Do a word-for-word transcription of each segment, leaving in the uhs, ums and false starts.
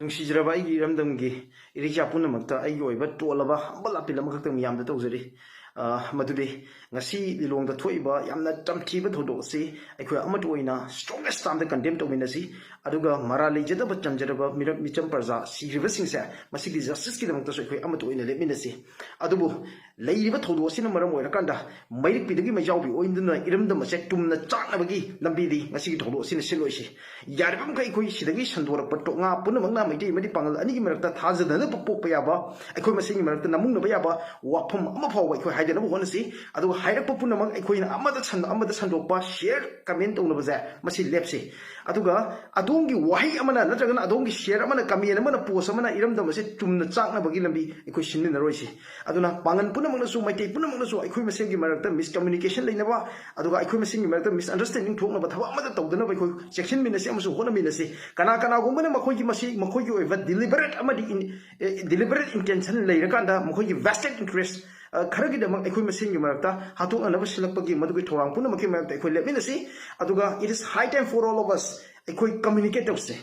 ꯅꯨꯡꯁꯤꯖꯔꯕ ꯑꯩꯒꯤ ꯏꯔꯝꯗꯝꯒꯤ ꯏꯔꯩꯆꯥ ꯄꯨꯝꯅꯃꯛꯇ ꯑꯩꯒꯤ ꯑꯣꯏꯕ ꯇꯣꯜꯂꯕ humble appeal ꯑꯃꯈꯛꯇꯪ ꯃꯤꯌꯥꯝꯗ ꯇꯧꯖꯔꯤ꯫ ꯑ, ꯃꯗꯨꯗꯤ ꯉꯁꯤ ꯂꯤꯂꯣꯡꯗ ꯊꯣꯛꯏꯕ ꯌꯥꯝꯅ ꯇꯝꯊꯤꯕ ꯊꯧꯗꯣꯛ ꯑꯁꯤ ꯑꯩꯈꯣꯏ ꯑꯃꯠꯇ ꯑꯣꯏꯅ strongest termꯗ condemn ꯇꯧꯃꯤꯟꯅꯁꯤ꯫ ꯑꯗꯨꯒ ꯃꯔꯥꯜ ꯂꯩꯖꯗꯕ ꯆꯝꯖꯔꯕ ꯃꯤꯔꯝ, ꯃꯤꯆꯝ ꯄ꯭ꯔꯖꯥ ꯁꯤꯈ꯭ꯔꯤꯕꯁꯤꯡꯁꯦ ꯃꯁꯤꯒꯤ justiceꯀꯤꯗꯃꯛꯇꯁꯨ ꯑꯩꯈꯣꯏ ꯑꯃꯠꯇ ꯑꯣꯏꯅ ꯂꯦꯞꯃꯤꯟꯅꯁꯤ꯫ ꯑꯗꯨꯕꯨ ꯂꯩꯔꯤꯕ ꯊꯧꯗꯣꯛ ꯑꯁꯤꯅ ꯃꯔꯝ ꯑꯣꯏꯔꯀꯥꯟꯗ ꯃꯩꯔꯤꯛꯄꯤꯗꯒꯤ ꯃꯩꯖꯥꯎꯕꯤ ꯑꯣꯏꯗꯨꯅ ꯏꯔꯝꯗꯝ ꯑꯁꯦ ꯇꯨꯝꯅ ꯆꯥꯛꯅꯕꯒꯤ ꯂꯝꯕꯤꯗꯤ ꯉꯁꯤꯒꯤ ꯊꯧꯗꯣꯛ ꯑꯁꯤꯅ ꯁꯤꯜꯂꯣꯏꯁꯤ꯫ ꯌꯥꯔꯤꯕ ꯃꯈꯩ ꯑꯩꯈꯣꯏ ꯁꯤꯗꯒꯤ ꯁꯟꯗꯣꯔꯛꯄ ꯇꯣꯉꯥ ꯄꯨꯝꯅꯃꯛꯅ ꯃꯩꯇꯩ ꯑꯃꯗꯤ ꯄꯥꯉꯜ ꯑꯅꯤꯒꯤ ꯃꯔꯛꯇ ꯊꯥꯖꯅꯅꯕ ꯄꯣꯛꯄ ꯌꯥꯕ, ꯑꯩꯈꯣꯏ ꯃꯁꯦꯟꯒꯤ ꯃꯔꯛꯇ ꯅꯃꯨꯡꯅꯕ ꯌꯥꯕ ꯋꯥꯐꯝ ꯑꯃ ꯐꯥꯎꯕ ꯑꯩꯈꯣꯏ ꯍꯥꯏꯗꯅꯕ ꯍꯣꯠꯅꯁꯤ꯫ ꯑꯗꯨꯒ ꯍꯥꯏꯔꯛꯄ ꯄꯨꯝꯅꯃꯛ ꯑꯩꯈꯣꯏꯅ ꯑꯃꯗ ꯁꯟ-, ꯑꯃꯗ ꯁꯟꯗꯣꯛꯄ, share, comment ꯇꯧꯅꯕꯁꯦ ꯃꯁꯤ ꯂꯦꯞꯁꯤ꯫ ꯑꯗꯨꯒ ꯑꯗꯣꯝꯒꯤ ꯋꯥꯍꯩ ꯑꯃꯅ ꯅꯠꯇ꯭ꯔꯒꯅ ꯑꯗꯣꯝꯒꯤ share ꯑꯃꯅ, comment ꯑꯃꯅ, post ꯑꯃꯅ ꯏꯔꯝꯗꯝ ꯑꯁꯦ ꯇꯨꯝꯅ ꯆꯥꯛꯅꯕꯒꯤ ꯂꯝꯕꯤ ꯑꯩꯈꯣꯏ ꯁꯤꯟꯃꯤꯟꯅꯔꯣꯏꯁꯤ꯫ ꯑꯗꯨꯅ ꯄꯥꯉꯜ ꯄꯨꯝꯅꯃꯛꯅꯁꯨ, ꯃꯩꯇꯩ ꯄꯨꯝꯅꯃꯛꯅꯁꯨ ꯑꯩꯈꯣꯏ ꯃꯁꯦꯟꯒꯤ ꯃꯔꯛꯇ miscommunication ꯂꯩꯅꯕ, ꯑꯗꯨꯒ ꯑꯩꯈꯣꯏ ꯃꯁꯦꯟꯒꯤ ꯃꯔꯛꯇ misunderstanding ꯊꯣꯛꯅꯕ ꯊꯕꯛ ꯑꯃꯠꯇ ꯇꯧꯗꯅꯕ ꯑꯩꯈꯣꯏ ꯆꯦꯛꯁꯤꯟꯃꯤꯟꯅꯁꯤ ꯑꯃꯁꯨꯡ ꯍꯣꯠꯅꯃꯤꯟꯅꯁꯤ꯫ ꯀꯅꯥ ꯀꯅꯥꯒꯨꯝꯕꯅ ꯃꯈꯣꯏꯒꯤ, ꯃꯁꯤ ꯃꯈꯣꯏꯒꯤ ꯑꯣꯏꯕ deliberate ꯑꯃꯗꯤ in-, ꯑꯦ, deliberate intention ꯂꯩꯔꯀꯥꯟꯗ ꯃꯈꯣꯏꯒꯤ vested interest, ꯑ, ꯈꯔꯒꯤꯗꯃꯛ ꯑꯩꯈꯣꯏ ꯃꯁꯦꯟꯒꯤ ꯃꯔꯛꯇ ꯍꯥꯠꯇꯣꯛꯅꯅꯕ ꯁꯤꯜꯂꯛꯄꯒꯤ ꯃꯗꯨꯒꯤ ꯊꯧꯔꯥꯡ ꯄꯨꯝꯅꯃꯛꯀꯤ ꯃꯔꯛꯇ ꯑꯩꯈꯣꯏ ꯂꯦꯞꯃꯤꯟꯅꯁꯤ꯫ ꯑꯗꯨꯒ it is high time for all of us, ꯑꯩꯈꯣꯏ communicate ꯇꯧꯁꯦ꯫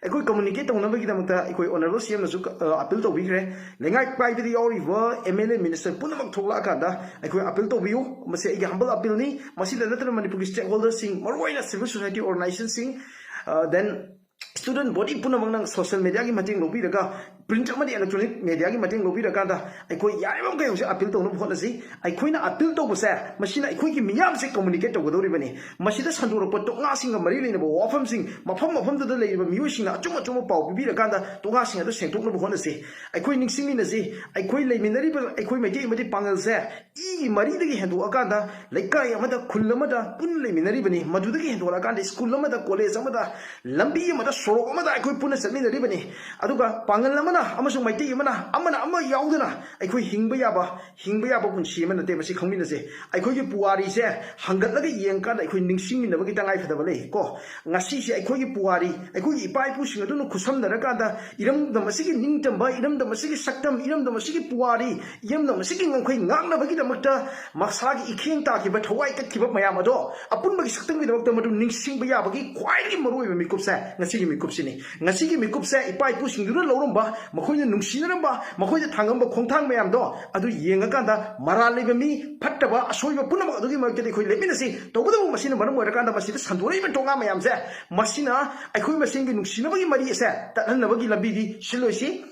ꯑꯩꯈꯣꯏ communicate ꯇꯧꯅꯕꯒꯤꯗꯃꯛꯇ ꯑꯩꯈꯣꯏ Honourable CMꯅꯁꯨ, ꯑ, appeal ꯇꯧꯕꯤꯈ꯭ꯔꯦ꯫ ꯂꯩꯉꯥꯛ ꯄꯥꯏꯕꯗ ꯌꯥꯎꯔꯤꯕ MLA minister ꯄꯨꯝꯅꯃꯛ ꯊꯣꯛꯂꯛꯑꯀꯥꯟꯗ ꯑꯩꯈꯣꯏ appeal ꯇꯧꯕꯤꯌꯨ꯫ ꯃꯁꯤ ꯑꯩꯒꯤ humble appealꯅꯤ꯫ ꯃꯁꯤꯗ ꯅꯠꯇꯅ ꯃꯅꯤꯄꯨꯔꯒꯤ stakeholderꯁꯤꯡ, ꯃꯔꯨꯑꯣꯏꯅ civil society organizationꯁꯤꯡ, ꯑ, then student body ꯄꯨꯝꯅꯃꯛꯅ social mediaꯒꯤ ꯃꯇꯦꯡ ꯂꯧꯕꯤꯔꯒ, print ꯑꯃꯗꯤ electronic mediaꯒꯤ ꯃꯇꯦꯡ ꯂꯧꯕꯤꯔꯀꯥꯟꯗ ꯑꯩꯈꯣꯏ ꯌꯥꯔꯤꯕ ꯃꯈꯩ ꯍꯧꯖꯤꯛ appeal ꯇꯧꯅꯕ ꯍꯣꯠꯅꯁꯤ꯫ ꯑꯩꯈꯣꯏꯅ appeal ꯇꯧꯕꯁꯦ, ꯃꯁꯤꯅ ꯑꯩꯈꯣꯏꯒꯤ ꯃꯤꯌꯥꯝꯁꯦ communicate ꯇꯧꯒꯗꯧꯔꯤꯕꯅꯤ꯫ ꯃꯁꯤꯗ ꯁꯟꯗꯣꯔꯛꯄ ꯇꯣꯛꯉꯥꯁꯤꯡꯒ ꯃꯔꯤ ꯂꯩꯅꯕ ꯋꯥꯐꯝꯁꯤꯡ, ꯃꯐꯝ ꯃꯐꯝꯗꯨꯗ ꯂꯩꯔꯤꯕ ꯃꯤꯑꯣꯏꯁꯤꯡꯅ ꯑꯆꯨꯝ ꯑꯆꯨꯝꯕ ꯄꯥꯎ ꯄꯤꯕꯤꯔꯀꯥꯟꯗ ꯇꯣꯛꯉꯥꯁꯤꯡ ꯑꯗꯨ ꯁꯦꯡꯗꯣꯛꯅꯕ ꯍꯣꯠꯅꯁꯤ꯫ ꯑꯩꯈꯣꯏ ꯅꯤꯡꯁꯤꯡꯃꯤꯟꯅꯁꯤ, ꯑꯩꯈꯣꯏ ꯂꯩꯃꯤꯟꯅꯔꯤꯕ ꯑꯩꯈꯣꯏ ꯃꯩꯇꯩ ꯑꯃꯗꯤ ꯄꯥꯉꯜꯁꯦ ꯏꯒꯤ ꯃꯔꯤꯗꯒꯤ ꯍꯦꯟꯗꯣꯛꯑꯀꯥꯟꯗ ꯂꯩꯀꯥꯏ ꯑꯃꯗ, ꯈꯨꯜ ꯑꯃꯗ ꯄꯨꯟꯅ ꯂꯩꯃꯤꯟꯅꯔꯤꯕꯅꯤ꯫ ꯃꯗꯨꯗꯒꯤ ꯍꯦꯟꯗꯣꯔꯛꯑꯀꯥꯟꯗ school ꯑꯃꯗ, college ꯑꯃꯗ, ꯂꯝꯕꯤ ꯑꯃꯗ, ꯁꯣꯔꯣꯛ ꯑꯃꯗ ꯑꯩꯈꯣꯏ ꯄꯨꯟꯅ ꯆꯠꯃꯤꯟꯅꯔꯤꯕꯅꯤ꯫ ꯑꯗꯨꯒ ꯄꯥꯡꯒꯜ ꯑꯃꯅ ꯑꯃꯁꯨꯡ ꯃꯩꯇꯩ ꯑꯃꯅ, ꯑꯃꯅ ꯑꯃ ꯌꯥꯎꯗꯅ ꯑꯩꯈꯣꯏ ꯍꯤꯡꯕ ꯌꯥꯕ, ꯍꯤꯡꯕ ꯌꯥꯕ ꯄꯨꯟꯁꯤ ꯑꯃ ꯅꯠꯇꯦ꯫ ꯃꯁꯤ ꯈꯪꯃꯤꯟꯅꯁꯦ꯫ ꯑꯩꯈꯣꯏꯒꯤ ꯄꯨꯋꯥꯔꯤꯁꯦ ꯍꯪꯒꯠꯂꯒ ꯌꯦꯡꯀꯥꯟꯗ ꯑꯩꯈꯣꯏ ꯅꯤꯡꯁꯤꯡꯃꯤꯟꯅꯕꯒꯤ ꯇꯉꯥꯏ ꯐꯗꯕ ꯂꯩ ꯀꯣ꯫ ꯉꯁꯤꯁꯦ ꯑꯩꯈꯣꯏꯒꯤ ꯄꯨꯋꯥꯔꯤ, ꯑꯩꯈꯣꯏꯒꯤ ꯏꯄꯥ ꯏꯄꯨꯁꯤꯡ ꯑꯗꯨꯅ ꯈꯨꯠꯁꯝꯅꯔꯀꯥꯟꯗ ꯏꯔꯝꯗꯝ ꯑꯁꯤꯒꯤ ꯅꯤꯡꯇꯝꯕ, ꯏꯔꯝꯗꯝ ꯑꯁꯤꯒꯤ ꯁꯛꯇꯝ, ꯏꯔꯝꯗꯝ ꯑꯁꯤꯒꯤ ꯄꯨꯋꯥꯔꯤ, ꯏꯔꯝꯗꯝ ꯑꯁꯤꯒꯤ ꯉꯝꯈꯩ ꯉꯥꯛꯅꯕꯒꯤꯗꯃꯛꯇ ꯃꯁꯥꯒꯤ ꯏꯈꯦꯡ ꯇꯥꯈꯤꯕ, ꯊꯋꯥꯏ ꯀꯠꯈꯤꯕ ꯃꯌꯥꯝ ꯑꯗꯣ ꯑꯄꯨꯟꯕꯒꯤ ꯁꯛꯇꯝꯒꯤꯗꯃꯛꯇ ꯃꯗꯨ ꯅꯤꯡꯁꯤꯡꯕ ꯌꯥꯕꯒꯤ ꯈ꯭ꯋꯥꯏꯗꯒꯤ ꯃꯔꯨꯑꯣꯏꯕ ꯃꯤꯀꯨꯞꯁꯦ ꯉꯁꯤꯒꯤ ꯃꯤꯀꯨꯞꯁꯤꯅꯤ꯫ ꯉꯁꯤꯒꯤ ꯃꯤꯀꯨꯞꯁꯦ ꯏꯄꯥ ꯏꯄꯨꯁꯤꯡꯗꯨꯅ ꯂꯧꯔꯝꯕ, ꯃꯈꯣꯏꯅ ꯅꯨꯡꯁꯤꯅꯔꯝꯕ, ꯃꯈꯣꯏꯅ ꯊꯥꯡꯉꯝꯕ ꯈꯣꯡꯊꯥꯡ ꯃꯌꯥꯝꯗꯣ ꯑꯗꯨ ꯌꯦꯡꯉꯀꯥꯟꯗ ꯃꯔꯥꯜ ꯂꯩꯕ ꯃꯤ, ꯐꯠꯇꯕ, ꯑꯁꯣꯏꯕ ꯄꯨꯝꯅꯃꯛ ꯑꯗꯨꯒꯤ ꯃꯔꯛꯇꯗꯤ ꯑꯩꯈꯣꯏ ꯂꯦꯞꯃꯤꯟꯅꯁꯤ꯫ ꯇꯧꯕꯇꯕꯨ ꯃꯁꯤꯅ ꯃꯔꯝ ꯑꯣꯏꯔꯀꯥꯟꯗ ꯃꯁꯤꯗ ꯁꯟꯗꯣꯔꯛꯏꯕ ꯇꯣꯉꯥ ꯃꯌꯥꯝꯁꯦ, ꯃꯁꯤꯅ ꯑꯩꯈꯣꯏ ꯃꯁꯦꯟꯒꯤ ꯅꯨꯡꯁꯤꯅꯕꯒꯤ ꯃꯔꯤ ꯑꯁꯦ ꯇꯠꯍꯟꯅꯕꯒꯤ ꯂꯝꯕꯤꯗꯤ ꯁꯤꯜꯂꯣꯏꯁꯤ꯫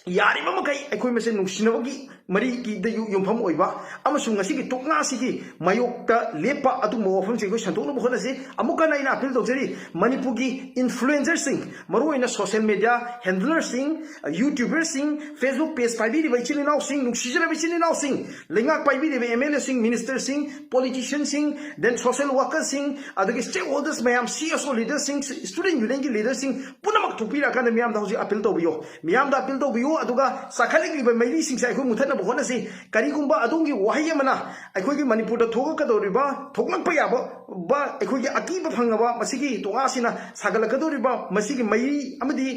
ꯌꯥꯔꯤꯕ ꯃꯈꯩ ꯑꯩꯈꯣꯏ ꯃꯁꯦꯟ ꯅꯨꯡꯁꯤꯅꯕꯒꯤ ꯃꯔꯤꯒꯤꯗ ꯌꯨ-, ꯌꯨꯝꯐꯝ ꯑꯣꯏꯕ ꯑꯃꯁꯨꯡ ꯉꯁꯤꯒꯤ ꯇꯣꯛꯅꯥꯁꯤꯒꯤ ꯃꯥꯌꯣꯛꯇ ꯂꯦꯞꯄ ꯑꯗꯨꯒꯨꯝꯕ ꯋꯥꯐꯝꯁꯤꯡ ꯑꯩꯈꯣꯏ ꯁꯟꯗꯣꯛꯅꯕ ꯍꯣꯠꯅꯁꯤ꯫ ꯑꯃꯨꯛꯀ ꯍꯟꯅ ꯑꯩꯅ ꯑꯄꯤꯜ ꯇꯧꯖꯔꯤ, ꯃꯅꯤꯄꯨꯔꯒꯤ ꯏꯟꯐ꯭ꯂꯨꯑꯦꯟꯁꯔꯁꯤꯡ, ꯃꯔꯨꯑꯣꯏꯅ ꯁꯣꯁꯤꯌꯦꯜ ꯃꯦꯗꯤꯌꯥ ꯍꯦꯟꯗꯂꯔꯁꯤꯡ, ꯌꯨꯇ꯭ꯌꯨꯕꯔꯁꯤꯡ, Facebook ꯄꯦꯖ ꯄꯥꯏꯕꯤꯔꯤꯕ ꯏꯆꯤꯜ ꯏꯅꯥꯎꯁꯤꯡ, ꯅꯨꯡꯁꯤꯖꯔꯕ ꯏꯆꯤꯜ ꯏꯅꯥꯎꯁꯤꯡ, ꯂꯩꯉꯥꯛ ꯄꯥꯏꯕꯤꯔꯤꯕ ꯑꯦꯝ ꯑꯦꯜ ꯑꯦꯁꯤꯡ, ꯃꯤꯅꯤꯁꯇꯔꯁꯤꯡ, ꯄꯣꯂꯤꯇꯤꯁꯤꯌꯟꯁꯤꯡ, then ꯁꯣꯁꯤꯌꯦꯜ ꯋꯥꯔꯀꯔꯁꯤꯡ, ꯑꯗꯒꯤ ꯁ꯭ꯇꯦꯛ ꯍꯣꯜꯗꯔꯁ ꯃꯌꯥꯝ, ꯁꯤ ꯑꯦꯁ ꯑꯣ ꯂꯤꯗꯔꯁꯤꯡ, ꯁ꯭ꯇꯨꯗꯦꯟ ꯌꯨꯅꯤꯌꯟꯒꯤ ꯂꯤꯗꯔꯁꯤꯡ ꯄꯨꯝꯅꯃꯛ ꯊꯣꯛꯄꯤꯔꯛꯑꯀꯥꯟꯗ ꯃꯤꯌꯥꯝꯗ ꯍꯧꯖꯤꯛ ꯑꯄꯤꯜ ꯇꯧꯕꯤꯌꯣ꯫ ꯃꯤꯌꯥꯝꯗ ꯑꯄꯤꯜ ꯇꯧꯕꯤꯌꯨ, ꯑꯗꯨꯒ ꯆꯥꯈꯠꯂꯛꯂꯤꯕ ꯃꯩꯔꯤꯁꯤꯡꯁꯦ ꯑꯩꯈꯣꯏ ꯃꯨꯊꯠꯅꯕ ꯍꯣꯠꯅꯁꯤ꯫ ꯀꯔꯤꯒꯨꯝꯕ ꯑꯗꯣꯝꯒꯤ ꯋꯥꯍꯩ ꯑꯃꯅ ꯑꯩꯈꯣꯏꯒꯤ ꯃꯅꯤꯄꯨꯔꯗ ꯊꯣꯛꯂꯛꯀꯗꯧꯔꯤꯕ, ꯊꯣꯛꯂꯛꯄ ꯌꯥꯕ, ꯕ, ꯑꯩꯈꯣꯏꯒꯤ ꯑꯀꯤꯕ ꯐꯪꯉꯕ ꯃꯁꯤꯒꯤ ꯇꯣꯉꯥꯁꯤꯅ ꯁꯥꯒꯠꯂꯛꯀꯗꯧꯔꯤꯕ ꯃꯁꯤꯒꯤ ꯃꯩꯔꯤ ꯑꯃꯗꯤ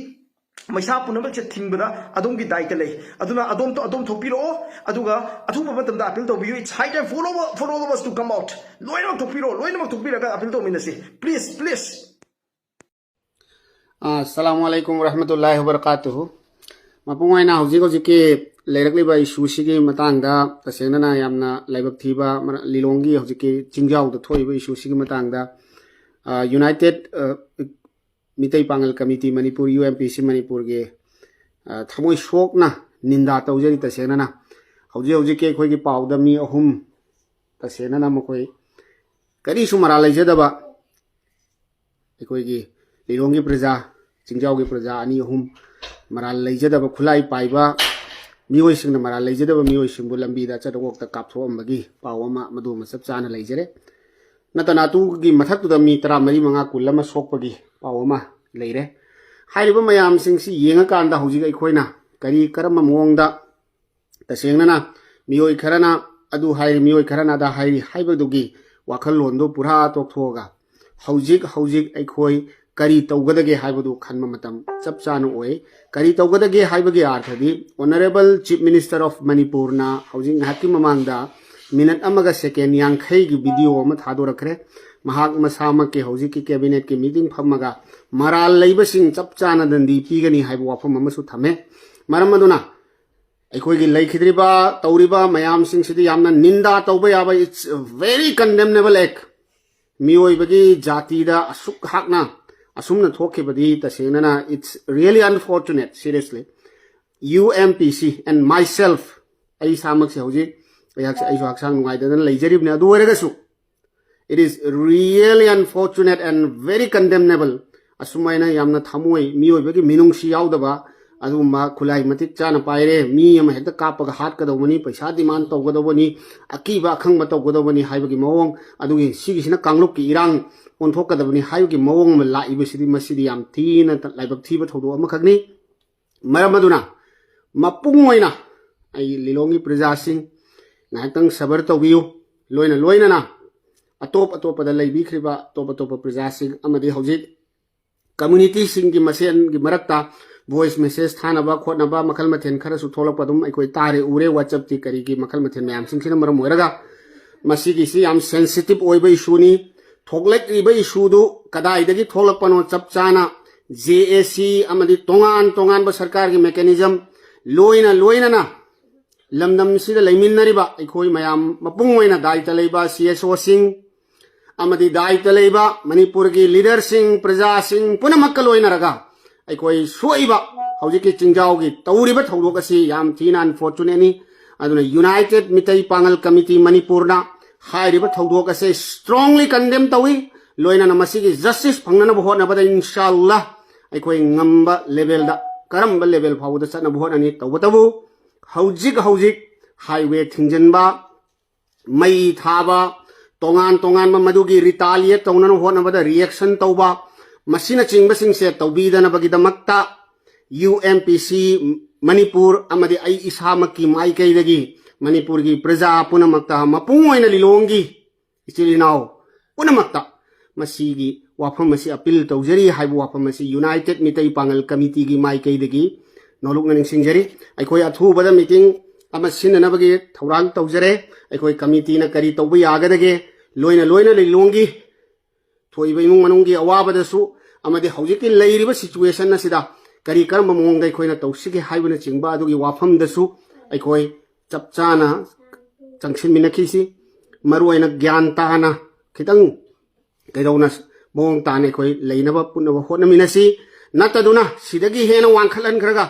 ꯃꯩꯁꯥ ꯄꯨꯝꯅꯃꯛꯁꯦ ꯊꯤꯡꯕꯗ ꯑꯗꯣꯝꯒꯤ ꯗꯥꯏꯇ ꯂꯩ꯫ ꯑꯗꯨꯅ ꯑꯗꯣꯝ, ꯑꯗꯣꯝ ꯊꯣꯛꯄꯤꯔꯛꯑꯣ, ꯑꯗꯨꯒ ꯑꯊꯨꯕ ꯃꯇꯝꯗ ꯑꯄꯤꯜ ꯇꯧꯕꯤꯌꯨ꯫ It's high time for all of, for all of us to come out. ꯂꯣꯏꯅꯃꯛ ꯊꯣꯛꯄꯤꯔꯛꯑꯣ, ꯂꯣꯏꯅꯃꯛ ꯊꯣꯛꯄꯤꯔꯒ ꯑꯄꯤꯜ ꯇꯧꯃꯤꯟꯅꯁꯤ꯫ Please, please. ꯑꯥ, ꯑꯁꯂꯥꯃꯨ ꯑꯂꯥꯏꯀꯨꯝ ꯋꯔꯍꯃꯇꯨꯜꯂꯥꯍꯤ ꯋꯕꯔꯀꯥꯇꯨꯍꯨ꯫ ꯃꯄꯨꯡ ꯑꯣꯏꯅ ꯍꯧꯖꯤꯛ ꯍꯧꯖꯤꯛꯀꯤ ꯂꯩꯔꯛꯂꯤꯕ ꯏꯁꯨꯁꯤꯒꯤ ꯃꯇꯥꯡꯗ ꯇꯁꯦꯡꯅꯅ ꯌꯥꯝꯅ ꯂꯥꯏꯕꯛ ꯊꯤꯕ, ꯃꯔ-, ꯂꯤꯂꯣꯡꯒꯤ ꯍꯧꯖꯤꯛꯀꯤ ꯆꯤꯡꯖꯥꯎꯗ ꯊꯣꯛꯏꯕ ꯏꯁꯨꯁꯤꯒꯤ ꯃꯇꯥꯡꯗ, ꯑꯥ, ꯌꯨꯅꯥꯏꯇꯦꯠ, ꯑꯥ, Meetei Pangal committee Manipur, U M P C ꯃꯅꯤꯄꯨꯔꯒꯤ, ꯑꯥ, ꯊꯃꯣꯏ ꯁꯣꯛꯅ ꯅꯤꯟꯗꯥ ꯇꯧꯖꯔꯤ ꯇꯁꯦꯡꯅꯅ꯫ ꯍꯧꯖꯤꯛ ꯍꯧꯖꯤꯛꯀꯤ ꯑꯩꯈꯣꯏꯒꯤ ꯄꯥꯎꯗ ꯃꯤ ꯑꯍꯨꯝ ꯇꯁꯦꯡꯅꯅ ꯃꯈꯣꯏ ꯀꯔꯤꯁꯨ ꯃꯔꯥꯜ ꯂꯩꯖꯗꯕ ꯑꯩꯈꯣꯏꯒꯤ ꯂꯤꯂꯣꯡꯒꯤ ꯄ꯭ꯔꯖꯥ, ꯆꯤꯡꯖꯥꯎꯒꯤ ꯄ꯭ꯔꯖꯥ ꯑꯅꯤ ꯑꯍꯨꯝ ꯃꯔꯥꯜ ꯂꯩꯖꯗꯕ ꯈꯨꯠꯂꯥꯏ ꯄꯥꯏꯕ ꯃꯤꯑꯣꯏꯁꯤꯡꯅ ꯃꯔꯥꯜ ꯂꯩꯖꯗꯕ ꯃꯤꯑꯣꯏꯁꯤꯡꯕꯨ ꯂꯝꯕꯤꯗ ꯑꯆꯠ ꯑꯋꯣꯛꯇ ꯀꯥꯞꯊꯣꯛꯑꯝꯕꯒꯤ ꯄꯥꯎ ꯑꯃ ꯃꯗꯨ ꯑꯃ ꯆꯞ ꯆꯥꯅ ꯂꯩꯖꯔꯦ꯫ ꯅꯠꯇꯅ ꯑꯗꯨꯒꯤ ꯃꯊꯛꯇꯨꯗ ꯃꯤ ꯇꯔꯥꯃꯔꯤ, ꯃꯉꯥ, ꯀꯨꯟ ꯑꯃ ꯁꯣꯛꯄꯒꯤ ꯄꯥꯎ ꯑꯃ ꯂꯩꯔꯦ꯫ ꯍꯥꯏꯔꯤꯕ ꯃꯌꯥꯝꯁꯤꯡꯁꯤ ꯌꯦꯡꯉꯀꯥꯟꯗ ꯍꯧꯖꯤꯛ ꯑꯩꯈꯣꯏꯅ ꯀꯔꯤ ꯀꯔꯝꯕ ꯃꯑꯣꯡꯗ, ꯇꯁꯦꯡꯅꯅ ꯃꯤꯑꯣꯏ ꯈꯔꯅ ꯑꯗꯨ ꯍꯥꯏꯔꯤ, ꯃꯤꯑꯣꯏ ꯈꯔꯅ ꯑꯗꯥ ꯍꯥꯏꯔꯤ ꯍꯥꯏꯕꯗꯨꯒꯤ ꯋꯥꯈꯜꯂꯣꯟꯗꯨ ꯄꯨꯔꯥ ꯇꯣꯛꯊꯣꯛꯑꯒ ꯍꯧꯖꯤꯛ ꯍꯧꯖꯤꯛ ꯑꯩꯈꯣꯏ ꯀꯔꯤ ꯇꯧꯒꯗꯒꯦ ꯍꯥꯏꯕꯗꯨ ꯈꯟꯕ ꯃꯇꯝ ꯆꯞ ꯆꯥꯅ ꯑꯣꯏ꯫ ꯀꯔꯤ ꯇꯧꯒꯗꯒꯦ ꯍꯥꯏꯕꯒꯤ ꯑꯥꯔꯊꯗꯤ, Honourable Chief Minister of Manipurꯅ ꯍꯧꯖꯤꯛ ꯉꯥꯏꯍꯥꯛꯀꯤ ꯃꯃꯥꯡꯗ ꯃꯤꯅꯠ ꯑꯃꯒ ꯁꯦꯀꯦꯟ ꯌꯥꯡꯈꯩꯒꯤ ꯚꯤꯗꯤꯑꯣ ꯑꯃ ꯊꯥꯗꯣꯔꯛꯈ꯭ꯔꯦ꯫ ꯃꯍꯥꯛ ꯃꯁꯥꯃꯛꯀꯤ ꯍꯧꯖꯤꯛꯀꯤ ꯀꯦꯕꯤꯅꯦꯠꯀꯤ ꯃꯤꯇꯤꯡ ꯐꯝꯃꯒ ꯃꯔꯥꯜ ꯂꯩꯕꯁꯤꯡ ꯆꯞ ꯆꯥꯅ ꯗꯟꯗꯤ ꯄꯤꯒꯅꯤ ꯍꯥꯏꯕ ꯋꯥꯐꯝ ꯑꯃꯁꯨ ꯊꯝꯃꯦ꯫ ꯃꯔꯝ ꯑꯗꯨꯅ ꯑꯩꯈꯣꯏꯒꯤ ꯂꯩꯈꯤꯗ꯭ꯔꯤꯕ, ꯇꯧꯔꯤꯕ ꯃꯌꯥꯝꯁꯤꯡꯁꯤꯗꯤ ꯌꯥꯝꯅ ꯅꯤꯟꯗꯥ ꯇꯧꯕ ꯌꯥꯕ, it's a very condemnable act꯫ ꯃꯤꯑꯣꯏꯕꯒꯤ ꯖꯥꯇꯤꯗ ꯑꯁꯨꯛ ꯍꯥꯛꯅ ꯑꯁꯨꯝꯅ ꯊꯣꯛꯈꯤꯕꯗꯤ ꯇꯁꯦꯡꯅꯅ, it's really unfortunate, seriously꯫ UMPC and myself, ꯑꯩ ꯏꯁꯥꯃꯛꯁꯦ ꯍꯧꯖꯤꯛ ꯑꯩꯍꯥꯛꯁꯦ, ꯑꯩꯁꯨ ꯍꯛꯆꯥꯡ ꯅꯨꯡꯉꯥꯏꯇꯗꯅ ꯂꯩꯖꯔꯤꯕꯅꯤ꯫ ꯑꯗꯨ ꯑꯣꯏꯔꯒꯁꯨ, it is really unfortunate and very condemnable꯫ ꯑꯁꯨꯃꯥꯏꯅ ꯌꯥꯝꯅ ꯊꯃꯣꯏ, ꯃꯤꯑꯣꯏꯕꯒꯤ ꯃꯤꯅꯨꯡꯁꯤ ꯌꯥꯎꯗꯕ ꯑꯗꯨꯒꯨꯝꯕ ꯈꯨꯠꯂꯥꯏ ꯃꯇꯤꯛ ꯆꯥꯅ ꯄꯥꯏꯔꯦ, ꯃꯤ ꯑꯃ ꯍꯦꯛꯇ ꯀꯥꯞꯄꯒ ꯍꯥꯠꯀꯗꯧꯕꯅꯤ, ꯄꯩꯁꯥ demand ꯇꯧꯒꯗꯧꯕꯅꯤ, ꯑꯀꯤꯕ ꯑꯈꯪꯕ ꯇꯧꯒꯗꯧꯕꯅꯤ ꯍꯥꯏꯕꯒꯤ ꯃꯑꯣꯡ, ꯑꯗꯨꯒꯤ ꯁꯤꯒꯤꯁꯤꯅ ꯀꯥꯡꯂꯨꯞꯀꯤ ꯏꯔꯥꯡ ꯑꯣꯟꯊꯣꯛꯀꯗꯕꯅꯤ ꯍꯥꯏꯕꯒꯤ ꯃꯑꯣꯡ ꯑꯃ ꯂꯥꯛꯏꯕꯁꯤꯗꯤ, ꯃꯁꯤꯗꯤ ꯌꯥꯝ ꯊꯤꯅ ꯂꯥꯏꯕꯛ ꯊꯤꯕ ꯊꯧꯗꯣꯛ ꯑꯃꯈꯛꯅꯤ꯫ ꯃꯔꯝ ꯑꯗꯨꯅ ꯃꯄꯨꯡ ꯑꯣꯏꯅ ꯑꯩ ꯂꯤꯂꯣꯡꯒꯤ ꯄ꯭ꯔꯖꯥꯁꯤꯡ ꯉꯥꯏꯍꯥꯛꯇꯪ ꯁꯕꯔ ꯇꯧꯕꯤꯌꯨ꯫ ꯂꯣꯏꯅ ꯂꯣꯏꯅꯅ ꯑꯇꯣꯞ ꯑꯇꯣꯞꯄꯗ ꯂꯩꯕꯤꯈ꯭ꯔꯤꯕ ꯑꯇꯣꯞ ꯑꯇꯣꯞꯄ ꯄ꯭ꯔꯖꯥꯁꯤꯡ ꯑꯃꯗꯤ ꯍꯧꯖꯤꯛ ꯀꯝꯃ꯭ꯌꯨꯅꯤꯇꯤꯁꯤꯡꯒꯤ ꯃꯁꯦꯟꯒꯤ ꯃꯔꯛꯇ voice message ꯊꯥꯅꯕ ꯈꯣꯠꯅꯕ ꯃꯈꯜ ꯃꯊꯦꯜ ꯈꯔꯁꯨ ꯊꯣꯛꯂꯛꯄ ꯑꯗꯨꯝ ꯑꯩꯈꯣꯏ ꯇꯥꯔꯦ, ꯎꯔꯦ꯫ WhatsAppꯀꯤ ꯀꯔꯤꯒꯤ ꯃꯈꯜ ꯃꯊꯦꯜ ꯃꯌꯥꯝꯁꯤꯡꯁꯤꯅ ꯃꯔꯝ ꯑꯣꯏꯔꯒ ꯃꯁꯤꯒꯤꯁꯤ ꯌꯥꯝ sensitive ꯑꯣꯏꯕ issueꯅꯤ꯫ ꯊꯣꯛꯂꯛꯂꯤꯕ issueꯗꯨ ꯀꯗꯥꯏꯗꯒꯤ ꯊꯣꯛꯂꯛꯄꯅꯣ ꯆꯞ ꯆꯥꯅ JAC ꯑꯃꯗꯤ ꯇꯣꯉꯥꯟ ꯇꯣꯉꯥꯟꯕ ꯁꯔꯀꯥꯔꯒꯤ mechanism ꯂꯣꯏꯅ ꯂꯣꯏꯅꯅ ꯂꯝꯗꯝꯁꯤꯗ ꯂꯩꯃꯤꯟꯅꯔꯤꯕ ꯑꯩꯈꯣꯏ ꯃꯌꯥꯝ ꯃꯄꯨꯡ ꯑꯣꯏꯅ ꯗꯥꯏꯇ ꯂꯩꯕ CSOꯁꯤꯡ ꯑꯃꯗꯤ ꯗꯥꯏꯇ ꯂꯩꯕ ꯃꯅꯤꯄꯨꯔꯒꯤ leaderꯁꯤꯡ, ꯄ꯭ꯔꯖꯥꯁꯤꯡ ꯄꯨꯝꯅꯃꯛꯀ ꯂꯣꯏꯅꯔꯒ ꯑꯩꯈꯣꯏ ꯁꯣꯛꯏꯕ ꯍꯧꯖꯤꯛꯀꯤ ꯆꯤꯡꯖꯥꯎꯒꯤ ꯇꯧꯔꯤꯕ ꯊꯧꯗꯣꯛ ꯑꯁꯤ ꯌꯥꯝ ꯊꯤꯅ unfortunateꯅꯤ꯫ ꯑꯗꯨꯅ United ꯃꯤꯇꯩ ꯄꯥꯉꯜ ꯀꯃꯤꯇꯤ ꯃꯅꯤꯄꯨꯔꯅ ꯍꯥꯏꯔꯤꯕ ꯊꯧꯗꯣꯛ ꯑꯁꯦ strongly condemn ꯇꯧꯏ꯫ ꯂꯣꯏꯅꯅ ꯃꯁꯤꯒꯤ justice ꯐꯪꯅꯅꯕ ꯍꯣꯠꯅꯕꯗ ꯏꯟꯁꯥꯜꯂꯥ ꯑꯩꯈꯣꯏ ꯉꯝꯕ levelꯗ, ꯀꯔꯝꯕ level ꯐꯥꯎꯕꯗ ꯆꯠꯅꯕ ꯍꯣꯠꯅꯅꯤ꯫ ꯇꯧꯕꯇꯕꯨ ꯍꯧꯖꯤꯛ ꯍꯧꯖꯤꯛ highway ꯊꯤꯡꯖꯤꯟꯕ, ꯃꯩ ꯊꯥꯕ, ꯇꯣꯉꯥꯟ ꯇꯣꯉꯥꯟꯕ ꯃꯗꯨꯒꯤ retaliate ꯇꯧꯅꯅꯕ ꯍꯣꯠꯅꯕꯗ reaction ꯇꯧꯕ, ꯃꯁꯤꯅꯆꯤꯡꯕꯁꯤꯡꯁꯦ ꯇꯧꯕꯤꯗꯅꯕꯒꯤꯗꯃꯛꯇ ꯌꯨ ꯑꯦꯝ ꯄꯤ ꯁꯤ ꯃꯅꯤꯄꯨꯔ ꯑꯃꯗꯤ ꯑꯩ ꯏꯁꯥꯃꯛꯀꯤ ꯃꯥꯏꯀꯩꯗꯒꯤ ꯃꯅꯤꯄꯨꯔꯒꯤ ꯄ꯭ꯔꯖꯥ ꯄꯨꯝꯅꯃꯛꯇ ꯃꯄꯨꯡ ꯑꯣꯏꯅ ꯂꯤꯂꯣꯡꯒꯤ ꯏꯆꯤꯜ ꯏꯅꯥꯎ ꯄꯨꯝꯅꯃꯛꯇ ꯃꯁꯤꯒꯤ ꯋꯥꯐꯝ ꯑꯁꯤ ꯑꯄꯤꯜ ꯇꯧꯖꯔꯤ ꯍꯥꯏꯕ ꯋꯥꯐꯝ ꯑꯁꯤ ꯌꯨꯅꯥꯏꯇꯦꯠ ꯃꯤꯇꯩ ꯄꯥꯉꯜ ꯀꯃꯤꯇꯤꯒꯤ ꯃꯥꯏꯀꯩꯗꯒꯤ ꯅꯣꯂꯨꯛꯅ ꯅꯤꯡꯁꯤꯡꯖꯔꯤ꯫ ꯑꯩꯈꯣꯏ ꯑꯊꯨꯕꯗ ꯃꯤꯇꯤꯡ ꯑꯃ ꯁꯤꯟꯅꯅꯕꯒꯤ ꯊꯧꯔꯥꯡ ꯇꯧꯖꯔꯦ꯫ ꯑꯩꯈꯣꯏ ꯀꯃꯤꯇꯤꯅ ꯀꯔꯤ ꯇꯧꯕ ꯌꯥꯒꯗꯒꯦ, ꯂꯣꯏꯅ ꯂꯣꯏꯅ ꯂꯤꯂꯣꯡꯒꯤ ꯊꯣꯛꯏꯕ ꯏꯃꯨꯡ ꯃꯅꯨꯡꯒꯤ ꯑꯋꯥꯕꯗꯁꯨ ꯑꯃꯗꯤ ꯍꯧꯖꯤꯛꯀꯤ ꯂꯩꯔꯤꯕ ꯁꯤꯆꯨꯋꯦꯁꯟ ꯑꯁꯤꯗ ꯀꯔꯤ ꯀꯔꯝꯕ ꯃꯑꯣꯡꯗ ꯑꯩꯈꯣꯏꯅ ꯇꯧꯁꯤꯒꯦ ꯍꯥꯏꯕꯅꯆꯤꯡꯕ ꯑꯗꯨꯒꯤ ꯋꯥꯐꯝꯗꯁꯨ ꯑꯩꯈꯣꯏ ꯆꯞ ꯆꯥꯅ ꯆꯪꯁꯤꯟꯃꯤꯟꯅꯈꯤꯁꯤ꯫ ꯃꯔꯨꯑꯣꯏꯅ ꯒ꯭ꯌꯥꯟ ꯇꯥꯅ ꯈꯤꯇꯪ ꯀꯩꯗꯧꯅ ꯃꯑꯣꯡ ꯇꯥꯅ ꯑꯩꯈꯣꯏ ꯂꯩꯅꯕ ꯄꯨꯟꯅꯕ ꯍꯣꯠꯅꯃꯤꯟꯅꯁꯤ꯫ ꯅꯠꯇꯗꯨꯅ ꯁꯤꯗꯒꯤ ꯍꯦꯟꯅ ꯋꯥꯡꯈꯠꯍꯟꯈ꯭ꯔꯒ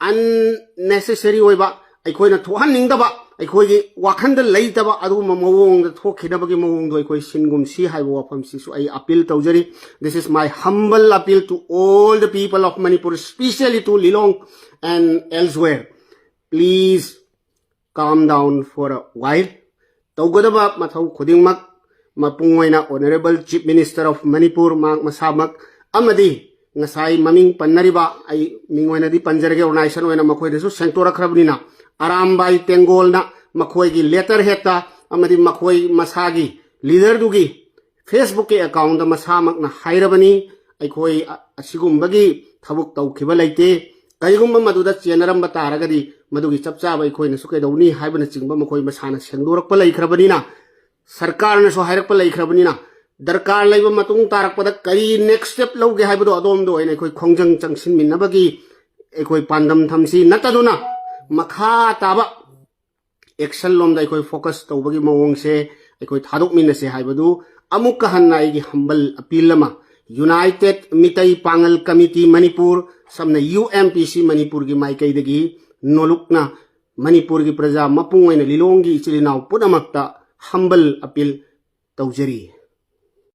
unnecessary ꯑꯣꯏꯕ, ꯑꯩꯈꯣꯏꯅ ꯊꯣꯛꯍꯟꯅꯤꯡꯗꯕ, ꯑꯩꯈꯣꯏꯒꯤ ꯋꯥꯈꯟꯗ ꯂꯩꯇꯕ ꯑꯗꯨꯒꯨꯝꯕ ꯃꯑꯣꯡꯗ ꯊꯣꯛꯈꯤꯅꯕꯒꯤ ꯃꯑꯣꯡꯗꯣ ꯑꯩꯈꯣꯏ ꯁꯤꯟꯒꯨꯝꯁꯤ ꯍꯥꯏꯕ ꯋꯥꯐꯝꯁꯤꯁꯨ ꯑꯩ ꯑꯄꯤꯜ ꯇꯧꯖꯔꯤ꯫ This is my humble appeal to all the people of Manipur, especially to Lilong and elsewhere. Please calm down for a while. ꯇꯧꯒꯗꯕ ꯃꯊꯧ ꯈꯨꯗꯤꯡꯃꯛ ꯃꯄꯨꯡ ꯑꯣꯏꯅ Honourable Chief Minister of Manipur ꯃꯍꯥꯛ ꯃꯁꯥꯃꯛ ꯑꯃꯗꯤ ꯉꯁꯥꯏ ꯃꯃꯤꯡ ꯄꯟꯅꯔꯤꯕ, ꯑꯩ ꯃꯤꯡ ꯑꯣꯏꯅꯗꯤ ꯄꯟꯖꯔꯒꯦ, organization ꯑꯣꯏꯅ ꯃꯈꯣꯏꯗꯁꯨ ꯁꯦꯡꯗꯣꯔꯛꯈ꯭ꯔꯕꯅꯤꯅ, ꯑꯔꯥꯝꯕꯥꯏ ꯇꯦꯡꯒꯣꯜꯅ ꯃꯈꯣꯏꯒꯤ letterheadꯇ ꯑꯃꯗꯤ ꯃꯈꯣꯏ ꯃꯁꯥꯒꯤ leaderꯗꯨꯒꯤ Facebookꯀꯤ accountꯇ ꯃꯁꯥꯃꯛꯅ ꯍꯥꯏꯔꯕꯅꯤ, ꯑꯩꯈꯣꯏ ꯑ-, ꯑꯁꯤꯒꯨꯝꯕꯒꯤ ꯊꯕꯛ ꯇꯧꯈꯤꯕ ꯂꯩꯇꯦ꯫ ꯀꯔꯤꯒꯨꯝꯕ ꯃꯗꯨꯗ ꯆꯦꯟꯅꯔꯝꯕ ꯇꯥꯔꯒꯗꯤ ꯃꯗꯨꯒꯤ ꯆꯞ ꯆꯥꯕ ꯑꯩꯈꯣꯏꯅꯁꯨ ꯀꯩꯗꯧꯅꯤ ꯍꯥꯏꯕꯅꯆꯤꯡꯕ ꯃꯈꯣꯏ ꯃꯁꯥꯅ ꯁꯦꯡꯗꯣꯔꯛꯄ ꯂꯩꯈ꯭ꯔꯕꯅꯤꯅ, ꯁꯔꯀꯥꯔꯅꯁꯨ ꯍꯥꯏꯔꯛꯄ ꯂꯩꯈ꯭ꯔꯕꯅꯤꯅ, ꯗꯔꯀꯥꯔ ꯂꯩꯕ ꯃꯇꯨꯡ ꯇꯥꯔꯛꯄꯗ ꯀꯔꯤ next step ꯂꯧꯒꯦ ꯍꯥꯏꯕꯗꯣ ꯑꯗꯣꯝꯗ ꯑꯣꯏꯅ ꯑꯩꯈꯣꯏ ꯈꯣꯡꯖꯪ ꯆꯪꯁꯤꯟꯃꯤꯟꯅꯕꯒꯤ ꯑꯩꯈꯣꯏ ꯄꯥꯟꯗꯝ ꯊꯝꯁꯤ꯫ ꯅꯠꯇꯗꯨꯅ ꯃꯈꯥ ꯇꯥꯕ action ꯂꯣꯝꯗ ꯑꯩꯈꯣꯏ focus ꯇꯧꯕꯒꯤ ꯃꯑꯣꯡꯁꯦ ꯑꯩꯈꯣꯏ ꯊꯥꯗꯣꯛꯃꯤꯟꯅꯁꯦ ꯍꯥꯏꯕꯗꯨ ꯑꯃꯨꯛꯀ ꯍꯟꯅ ꯑꯩꯒꯤ humble appeal ꯑꯃ United ꯃꯤꯇꯩ ꯄꯥꯉꯜ ꯀꯃꯤꯇꯤ ꯃꯅꯤꯄꯨꯔ, ꯁꯝꯅ ꯌꯨ ꯑꯦꯝ ꯄꯤ ꯁꯤ ꯃꯅꯤꯄꯨꯔꯒꯤ ꯃꯥꯏꯀꯩꯗꯒꯤ ꯅꯣꯂꯨꯛꯅ ꯃꯅꯤꯄꯨꯔꯒꯤ ꯄ꯭ꯔꯖꯥ ꯃꯄꯨꯡ ꯑꯣꯏꯅ ꯂꯤꯂꯣꯡꯒꯤ ꯏꯆꯤꯜ ꯏꯅꯥꯎ ꯄꯨꯝꯅꯃꯛꯇ humble appeal ꯇꯧꯖꯔꯤ꯫